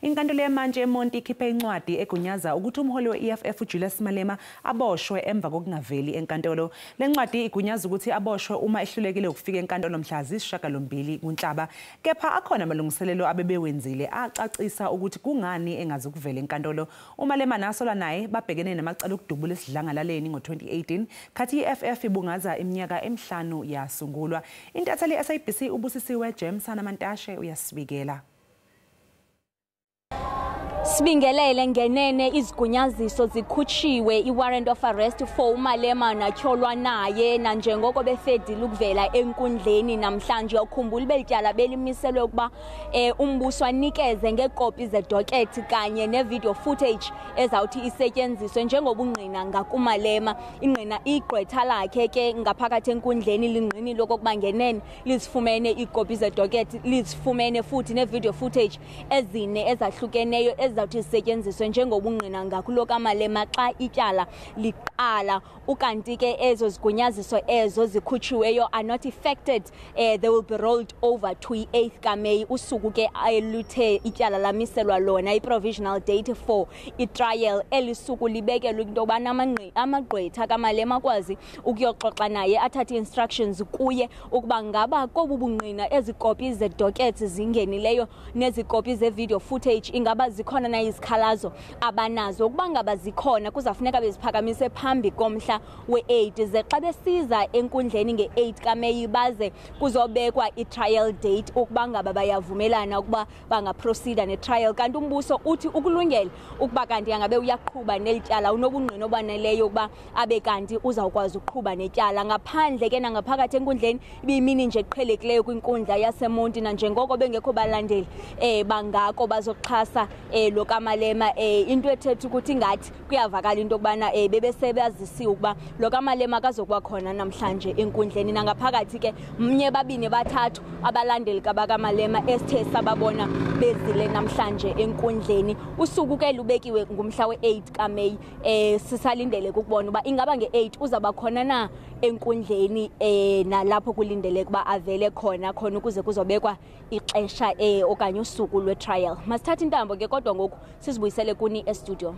Inkantolo yemantshi eMonti ikhiphe incwadi egunyaza ukuthi umholi we-EFF uJulius Malema aboshwe emva kokungaveli enkantolo. Le ncwadi igunyaza ukuthi aboshwe uma ehlulekile ukufika enkantolo mhla ziyisishiyagalombili kuNhlaba. Kepha akhona amalungiselelo abebewenzile acacisa ukuthi kungani engazukuvela enkantolo. UMalema nasolwa naye babhekene namacala okudubula esidlangalaleni ngo-2018 khathi i-EFF ibungaza iminyaka emihlanu yasungulwa. Intatheli ye-SABC uBusisiwe James Mantashe uyasibikela. Sibingelele ngenene izigunyaziso zikhutshiwe i-warrant of arrest for uMalema natyholwa naye nanjengoko befedile ukuvela enkundleni namhlanje. Ukhumbula belityala belimiselwe ukuba umbuso anikeze ngeekopi zedokethi kanye ne-video footage ezawuthi isetyenziswe njengobungqina ngakuMalema. Ingqina igqwetha lakhe ke ngaphakathi enkundleni lingqinile okokuba ngenene lizifumene iikopi zedokethi, lizifumene futhi ne-video footage ezine ezahlukeneyo ezizawuthi zisetyenziswe njengobungqina ngakulo kaMalema xa ityala liqala. Ukanti ke ezo zigunyaziso ezo zikhutshiweyo are not affected, they will be rolled over to i-8th kaMeyi, usuku ke eluthe ityala lamiselwa lona, i-provisional date for i-trial. Eli suku libekelwe into yobana amagqwetha kaMalema akwazi ukuyoxoxa naye, athathe instructions kuye ukuba ngaba kobu bungqina ezi kopi zedockets zingenileyo nezi kopi ze-video footage ingaba zikhona na izikhalazo abanazo. Ukuba ngaba zikhona, kuzafuneka beziphakamise phambi komhla we-8, ze xa besiza enkundleni nge-8 kaMeyi baze kuzobekwa i-trial date ukuba ngaba bayavumelana ukuba bangaproceeda ne-trial. Kanti umbuso uthi ukulungele ukuba kanti angabe uyaqhuba neli tyala, unobungqina obaneleyo ukuba abe kanti uzawukwazi ukuqhuba netyala. Ngaphandle ke nangaphakathi enkundleni ibiyimini nje eqhelekileyo kwinkundla yaseMonti, nanjengoko bengekho balandeli bangako bazoxhasa lo kaMalema. Into ethetha ukuthi ingathi kuyavakala into yokubana bebesebazisiwe ukuba lo kaMalema akazokuba khona namhlanje enkundleni. Nangaphakathi ke mnye, babini, bathathu abalandeli kabakaMalema esithe sababona bezile namhlanje enkundleni. Usuku ke lubekiwe ngumhla we-8 kaMeyi. Sisalindele ukubona uba ingaba nge-8 uzawuba khona na enkundleni, nalapho kulindeleke uba avele khona khona ukuze kuzobekwa ixesha okanye usuku lwe-trial. Masithathe intambo ke kodwa ngoku sizibuyisele kuni estudio.